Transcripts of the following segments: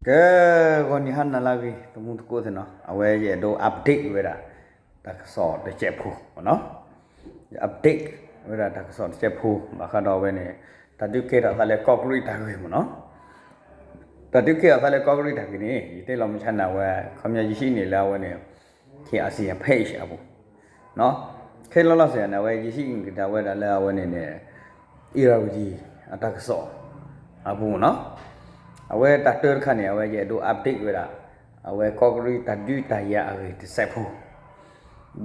ကဲ ဂီၤနံၤဟါနၤလၢအဂ့ၤ တမူတကိးသ့ၣ်နီၤ, အဝဲယအဲၣ်ဒိး update ဝဲဒၣ် တၢ်ကစီၣ်တစဲးဖိနီၤ, update ဝဲဒၣ်တၢ်ကစီၣ်တစဲးဖိ ဘၣ်ဃးဒီးအဝဲန့ၣ် တၢ်ဒုးကဲထီၣ်သးလၢကီၢ်ကရံၣ်တၢ်ဂ့ၢ်မ့ၢ်နီၤ, တၢ်ဒုးကဲထီၣ်သးလၢကီၢ်ကရံၣ်တၢ်ဂ့ၢ်န့ၣ် ယတဲလီၤမဆါန့ၣ် အဝဲ ခီပညီယဟံးန့ၢ်လၢအဝဲန့ၣ် KIC page အပူၤ ခဲလၢာ်လီၤစ့ၢ်န့ၣ် အဝဲယဟံးန့ၢ်က့ၤဒၣ်ဝဲဒၣ်လၢအဝဲန့ၣ်န့ၣ် Irrawaddy အတၢ်ကစီၣ်အပူၤမ့ၢ်နီၤ, အဝဲတၢ်တၢတခါန့ၣ် အဝဲယအဲၣ်ဒိး update ဝဲဒၣ် အဝဲကီၢ်ကရံၣ်တၢ်ဒုးတၢ်ယၤအဂ့ၢ်တစဲးဖိ,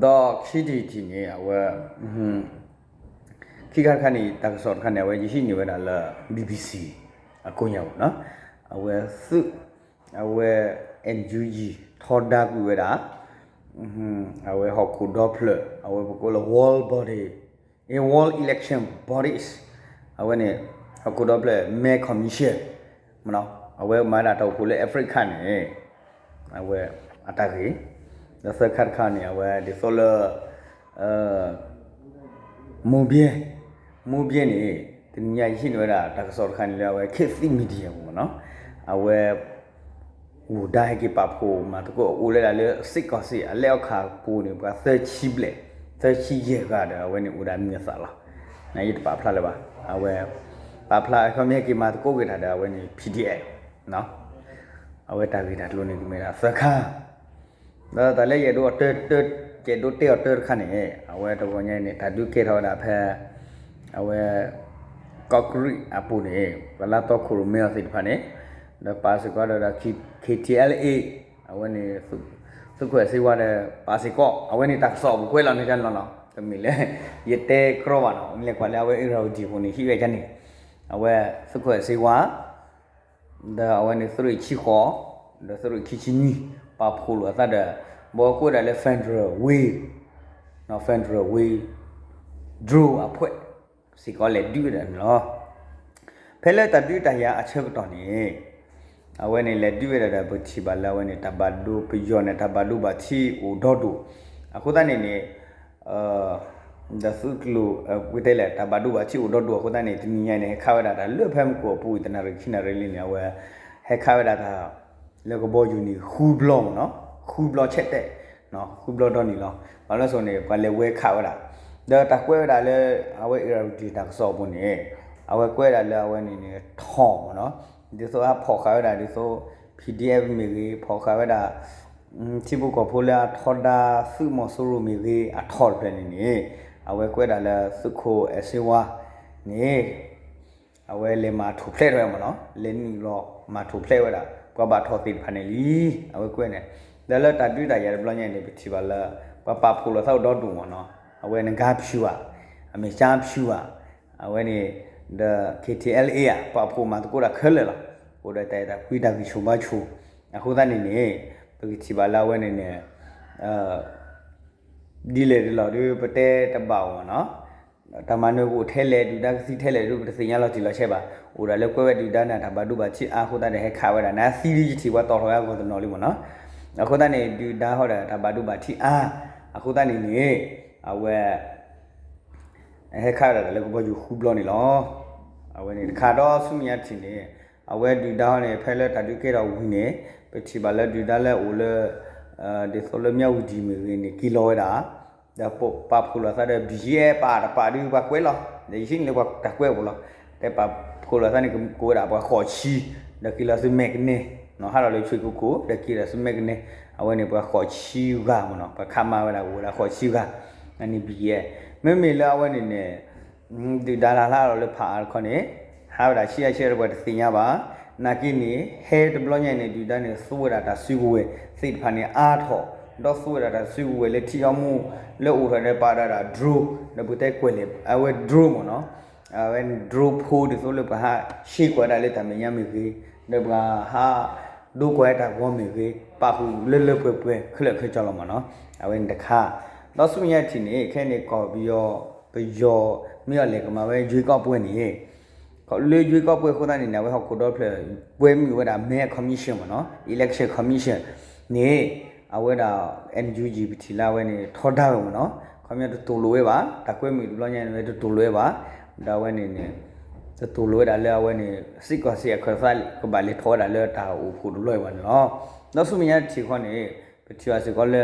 ဒီးခံထံၣ်တထံၣ်န့ၣ် အဝဲ ခံခါတခါန့ၣ် တၢ်ကစီၣ်တခါန့ၣ် အဝဲယဟံးန့ၢ်ဝဲဒၣ်လၢ BBC အကိးညါပူၤနီၤ, အဝဲသုး အဝဲ NUG ထီဒါကွံာ်ဝဲဒၣ် အဝဲဟီၣ်ခိၣ်ဒီဖျၢၣ် အဝဲပကိးလၢ world body, အ world election bodies အဝဲန့ၣ် ဟီၣ်ခိၣ်ဒီဖျၢၣ်မဲ commission မ့ၢ်နီၤ, အဝဲမၤဒၣ်တၢ်အိၣ်ဖှိၣ်လၢ Africa န့ၣ် အဝဲအတၢ်ဂ့ၢ်, ဒီးသၢခါတခါန့ၣ် အဝဲဒ်သိးလၢ မိၢ်ဘဲ, မိၢ်ဘဲန့ၣ် တနံၤညါယဟံးန့ၢ်ဝဲဒၣ်တၢ်ကစီၣ်တခါန့ၣ်လၢအဝဲ ခေတ်သစ် Media ပူၤမ့ၢ်နီၤ, အဝဲ အိၣ်ဒါဟဲက့ၤပာ်ဖှိၣ်မၤသကိးအိၣ်လၢဒၣ်လၢ စ့ၢ်ကီးစ့ၢ် အလဲအီခၣ်ပူၤန့ၣ် ပှၤသၢဆံဘျဲၣ် သၢဆံယဲၢ်ဂၤဒီး အဝဲန့ၣ်အိၣ်ဒၣ်မံၤအသးလီၤ. နယတပာ်ဖျါလၢၤဘၣ်. အဝဲ ပာ်ဖျါအခီပညီက့ၤမၤသကိးက့ၤတၢ်ဒီး အဝဲန့ၣ် PDF အဝဲတၢ်ဂ့ၢ်တၢ်ကျိၤန့ၣ် ကမ့ၢ်ဒၣ်သၢခါ ဒီးတၢ်လၢယအဲၣ်ဒိးတဲအီၤတၢတခါန့ၣ် အဝဲတဂီၤညါအံၤန့ၣ် တၢ်ဒုးကဲထီၣ်ဝဲဒၣ်ဖဲ အဝဲ ကီၢ်ကရံၣ်အပူၤန့ၣ် ပှၤလၢတီခိၣ်ရိၣ်မဲအီၤသ့ၣ်တဖၣ်န့ၣ် ဒီးပာ်စ့ၢ်ကီးဒီး KTLA အဝဲန့ၣ် သုးခိၣ်အဲၣ်စ့ဝါဒီး ပာ်စ့ၢ်ကီး အဝဲန့ၣ်တၢ်ကစီၣ်အပူၤကွဲးလီၤန့ၣ်တနီၤနီၤ တမ့ၢ်လၢ ယတဲကြီဘၣ်နီၤ မ့ၢ်လဲၤကွၢ်လၢအဝဲ Irrawaddy ပူၤန့ၣ် ဟံးဝဲဒ်န့ၣ် အဝဲသုးခိၣ်အဲၣ်စ့ဝါ ဒီးအဝဲန့ၣ်သုးရ့ၣ်ဆံဃိး ဒီးသုးရ့ၣ်ခံဆံနွံ ပာ်ဖှိၣ်လိာ်အသးဒီး ဘီကွဲးဒၣ်လၢ Federal Way, Federal Way drone အဖှဲး စ့ၢ်ကီးလဲၤဒုးဝဲဒၣ်န့ၣ်လီၤ. ဖဲလၢတၢ်ဒုးတၢ်ယၤအဆၢကတီၢ်န့ၣ် အဝဲန့ၣ်လဲၤဒုးဝဲဒၣ်ဒီး ပထံၣ်ဘၣ်လၢအဝဲန့ၣ် တၢ်ဘၣ်ဒိပယီၤန့ၣ် တၢ်ဘၣ်ဒိဘၣ်ထံးအိၣ်ဒီဒူၣ် အဃိသတးန့ၣ်န့ၣ် ဒီးသုးကျိၤ ပတဲလဲၣ် တၢ်ဘၣ်ဒိဘၣ်ထံးအိၣ်ဒီဒူၣ်အဃိသတးန့ၣ် တနံၤညါန့ၣ် ဟဲခးဝဲဒၣ်တၢ်လၢဖဲမုၢ်ကိၣ်အပူၤ တနၣ်ရံၣ်ခံနၣ်ရံၣ်လံန့ၣ် အဝဲ ဟဲခးဝဲဒၣ်တၢ် လၢကဘီယူၤန့ၣ် ဃုဘျီမ့ၢ်နီၤ ဃုဘျီဆဲးတဲာ် ဃုဘျီဒီနံၤလီၤ. ဘၣ်လၢစိၤန့ၣ် ပှၤလဲၤဝဲခးဝဲဒၣ် ဒီးတၢ်ကွဲးဝဲဒၣ်လၢ အဝဲ Irrawaddy တၢ်ကစီၣ်အပူၤန့ၣ် အဝဲကွဲးဒၣ်လၢအဝဲန့ၣ်န့ၣ် ထီၣ်မ့ၢ်နီၤ ဒ်သိးအဖီၣ်ဃာ်ဝဲဒၣ်ဒ်သိး PDF မ့ၢ်ဂ့ၤ ဖီၣ်ဃာ်ဝဲဒၣ် ထံဖိကီၢ်ဖိလၢအထီဒါသုးမီၤစိရိၤမ့ၢ်ဂ့ၤ အထီၣ်တဖျၢၣ်န့ၣ်န့ၣ် အဝဲကွဲးဒၣ်လၢသုးခိၣ်အဲၣ်စ့ဝါန့ၣ် အဝဲလဲၤမၤထူၣ်ဖျဲးထီၣ်ဝဲမ့ၢ်နီၤ လဲၤနုာ်လီၤမၤထူၣ်ဖျဲးဝဲဒၣ် ပှၤဘၣ်ထီၣ်သ့ၣ်တဖၣ်န့ၣ်လံ အဝဲကွဲးန့ၣ် ဒီးလၢတၢ်ဒုးတၢ်ယၤတဘျီညါအံၤန့ၣ် ပထံၣ်ဘၣ်လၢ ပှၤပာ်ဖှိၣ်လိာ်သးအိၣ်ဒီဒူၣ်မ့ၢ်နီၤ အဝဲနဂါဖၠူၤဧါ အမဲာ်ကၠါဖၠူၤဧါ အဝဲန့ၣ် ဒီး KTLA ဧါ ပာ်ဖှိၣ်မၤသကိးတၢ်ခဲလၢာ်လီၤ. အိၣ်ဒီးတၢ်အဲၣ်တၢ်ကွံတၢ်ဂံၢ်ဆူၣ်ဘါဆူၣ် အဃိသတးန့ၣ်န့ၣ် ပကထံၣ်ဘၣ်လၢအဝဲန့ၣ်န့ၣ် ဒ်လဲၣ်ဒ်လဲၣ်ဒီး ပတဲတဘၣ်အီၤမ့ၢ်နီၤ တၢ်မၤနၢၤကအိၣ်ထဲလဲၣ် ဒုၣ်ဒါကသံထဲလဲၣ်ဒီး ပတသ့ၣ်ညါလီၤတံၢ်လီၤဆဲးဘၣ်. အိၣ်ဒၣ်လၢကွဲးဝဲဒုၣ်ဒါန့ၣ် တၢ်ဘၣ်ဒိဘၣ်ထံးအါအဃိသတးန့ၣ် ဟဲခးဝဲဒၣ် နသံဒ်ယထံၣ်ပှၤတီၢ်ထီၣ်ဝဲအဂီၢ်တနီၤလံမ့ၢ်နီၤ. အဃိသတးန့ၣ် ဒုၣ်ဒါဟီဒီးတၢ်ဘၣ်ဒိဘၣ်ထံးအါ အဃိသတးန့ၣ်န့ၣ် အဝဲ ဟဲခးဝဲဒၣ်တၢ်လၢကဘီယူၤဃုဘျီန့ၣ်လီၤ. အဝဲန့ၣ်တခါဒီးဆူမဲာ်ညါတထံၣ်န့ၣ် အဝဲဒုၣ်ဒါဟီန့ၣ် ဖဲလၢတၢ်ဒုးကဲထီၣ်ဝံၤန့ၣ် ပထံၣ်ဘၣ်လၢဒုၣ်ဒါလၢအိၣ်လၢ ဒ်သိးလၢမၠၣ်ဝတံၤမ့ၢ်ဂ့ၤန့ၣ် က့ၤလီၤဝဲဒၣ် ဒီးပပာ်ဖှိၣ်လိာ်သးဒီး ဘံၣ်ယဲၢ်ပာ်တပာ်ဒုးပှၤကွဲးလီၤ. ဒီးယဟံးန့ၢ်လၢပှၤတၢ်ကွဲးအပူၤလီၤ. တဲပာ်ဖှိၣ်လိာ်သးန့ၣ် ကကိးဝဲဒၣ်ပှၤဃိးဆံ ဒီးက့ၤလီၤဆူမဲာ်ကနဲ နီၤဟးထီၣ်လၢဆွ့ၣ်ကိကိ ဒီးက့ၤဒီးဆူမဲာ်ကနဲ အဝဲန့ၣ်ပှၤဃိးဆံဂၤမ့ၢ်နီၤ ပှၤခးမၤဝဲဒၣ်အိၣ်ဝဲဒၣ်ဃိးဆံဂၤ အန့ၣ်ဘံၣ်ယဲၢ် မ့မ့ၢ်လၢအဝဲန့ၣ်န့ၣ် ဒုၣ်ဒါလၢ်လၢ်လီၤလၢဖးအါတခီန့ၣ် ဟးဝဲဒၣ်ဆံးအါဆံးအါတပှၤတသ့ၣ်ညါဘၣ်. နာ်က့န့ၣ် ဟဲတဘျီညါအံၤန့ၣ် ဒုၣ်ဒါန့ၣ် သူဝဲဒၣ်တၢ်စုကဝဲၤသ့ၣ်တဖၣ်န့ၣ်အါထီၣ် ဒီးသူဝဲဒၣ်တၢ်စုကဝဲၤလၢထံအီမူ လၢအိၣ်ထီၣ်ဒီးပာ်ဒၣ်ဒၣ် drone ဒီးပတဲကွဲးလဲၣ် အဝဲ drone မ့ၢ်နီၤ အဝဲ drone ဖိဒ်သိးလၢပှၤဟးရှဲကွၢ်ဒၣ်လၢတၢ်မဲာ်ညါမ့ၢ်ဂ့ၤ ဒီးပှၤဟးဒိကွၢ်တၢ်ဂီၤမ့ၢ်ဂ့ၤ ပာ်ဃုာ်လၢလၢပှဲၤပှဲၤ ခဲလၢာ်ခဲဆ့လီၤမ့ၢ်နီၤ အဝဲန့ၣ်တခါ ဒီးဆူမဲာ်ညါတထံၣ်န့ၣ် ခဲအံၤန့ၣ် ကီၢ်ပယီၤ ပယီၤမ့ၢ်အီၤလဲၤကမၤဝဲ ရွေးကောက်ပွဲန့ၣ် လၢယွ့ကီၢ်ပှဲၤအဃိသတးန့ၣ်န့ၣ် အဝဲဟီၣ်ခိၣ်ဒီဖျၢၣ် ကွဲမုာ်ဝဲဒၣ် မဲ commission မ့ၢ်နီၤ, election commission န့ၣ် အဝဲဒၣ် NUG ပထံၣ်လၢအဝဲန့ၣ် ထီဒါဝဲမ့ၢ်နီၤ, ခီပညီတတူၢ်လိာ်ဝဲဘၣ်, တၢ်ကွဲမုာ်တဘျီညါန့ၣ် တတူၢ်လိာ်ဝဲဘၣ်, ဒီးအဝဲန့ၣ်န့ၣ် တတူၢ်လိာ်ဝဲဒၣ်လၢအဝဲန့ၣ် စ့ၢ်ကီးစ့ၢ်အခၢၣ်သး ကဘၣ်လဲၤထီၣ်ဝဲဒၣ်လၢတၢ်အိၣ်ဖှိၣ်တဘျီအံၤဘၣ်န့ၣ်လီၤ. ဒီးဆူမဲာ်ညါတထံၣ်ဃီန့ၣ် ပထံၣ်ဘၣ်စ့ၢ်ကီးလၢ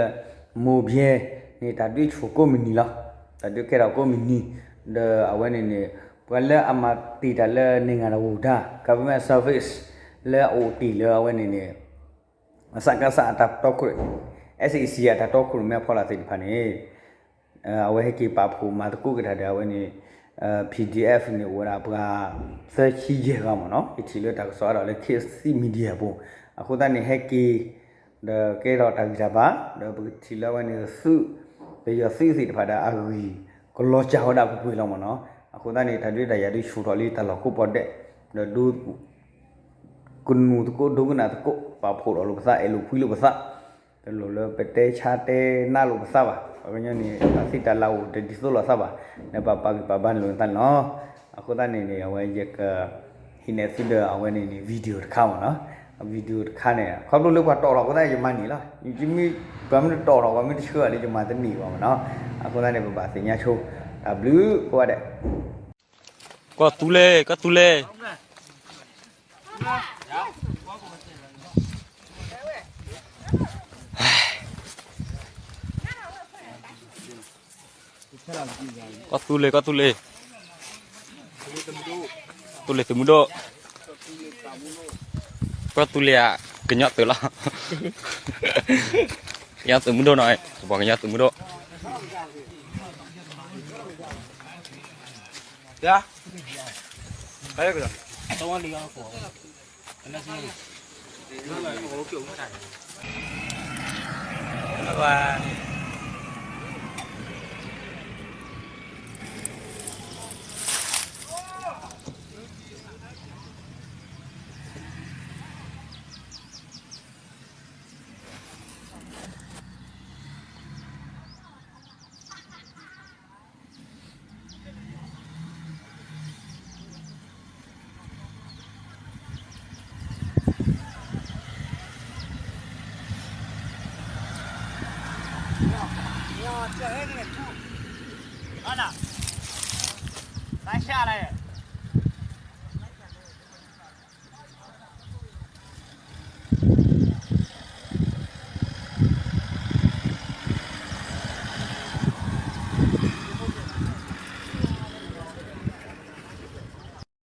မိၢ်ဘျဲန့ၣ် တၢ်ဒုးဆူၣ်ကိးမုၢ်နံၤလီၤ. တၢ်ဒုးကဲထီၣ်ကိးမုၢ်နံၤ, ဒီးအဝဲန့ၣ်န့ၣ် ပှၤလၢအမၤတ့ၢ်တၢ်လၢ နံၣ်ဂၤတၢ်ဝူၤတၢ် government service လၢအအိၣ်တ့ၢ်လၢအဝဲန့ၣ်န့ၣ် စကစ အတၢ်တီခိၣ်ရိၣ် SAC အတၢ်တီခိၣ်ရိၣ်မဲအဖီလာ်သ့ၣ်တဖၣ်န့ၣ် အဝဲဟဲက့ၤပာ်ဖှိၣ်မၤသကိးက့ၤတၢ်ဒီးအဝဲန့ၣ် PDF န့ၣ် အိၣ်ဝဲဒၣ်ပှၤ သၢဆံယဲၢ်ဂၤမ့ၢ်နီၤ, ယထံၣ်လၢတၢ်ကစီၣ်အါထီၣ်လၢ K C Media အပူၤ, အဃိသတးန့ၣ် ဟဲက့ၤ ဒီးကဲထီၣ်တၢ်ဂံၢ်တၢ်ဘါ, ဒီးပကထံၣ်လၢအဝဲန့ၣ်သုး ပယီၤသုးသ့ၣ်တဖၣ်ဒီးအဂံၢ်ကလီၤစၢ်ဝဲဒၣ်ပှဲၤပှဲၤလီၤမ့ၢ်နီၤ, အဃိသတးန့ၣ် တၢ်ဒုးတၢ်ယၤဒုးဆူၣ်ထီၣ်လံတၢ်လီၢ်ကိးပီၣ်ဒဲး, ဒီးဒိ ကနူၤသကိးဒိကနၣ်သကိး ပာ်ဖှိၣ်ထီၣ်လိာ်ပသး အဲၣ်လိာ်ကွံလိာ်ပသး, တလိၣ်လၢပတဲဆါတဲနါလိာ်ပသးဘၣ်. ပှၤကညီန့ၣ် တၢ်သံတၢ်လၤအိၣ်တဒ်သိးလိာ်သးဘၣ်, နဘၣ်ပာ်ဂံၢ်ပာ်ဘါန့ၣ်လိာ်သးန့ၣ်လီၤ. အဃိသတးန့ၣ်န့ၣ် အဝဲယက ဟံးန့ၢ်သုဒီးအဝဲန့ၣ်န့ၣ် video တခါမ့ၢ်နီၤ, video တခါန့ၣ် ခီဖျိလၢပှၤတီၣ်ထီၣ်အဃိသတးန့ၣ် ယမၤန့ၢ်လီၤ. ယမ့ၢ် ပှၤမ့ၢ်တတီၣ်ထီၣ် ပှၤမ့ၢ်တဆှၢအီၤဒီး ယမၤတန့ၢ်ဘၣ်မ့ၢ်နီၤ. အဃိသတးန့ၣ် ပဘၣ်သ့ၣ်ညါဆိ တၢ်ဘျုးကိးဂၤဒဲး ကီၢ်သူလ့ၤ ကီၢ်သူလ့ၤ ကီၢ်သူလ့ၤ ကီၢ်သူလ့ၤ သူလ့ၤသုးမုၢ်ဒိၣ် ကီၢ်သူလ့ၤဧါ ကညီသုးလီၤ ကညီသုးမုၢ်ဒိၣ်နီၤ ပှၤကညီသုးမုၢ်ဒိၣ်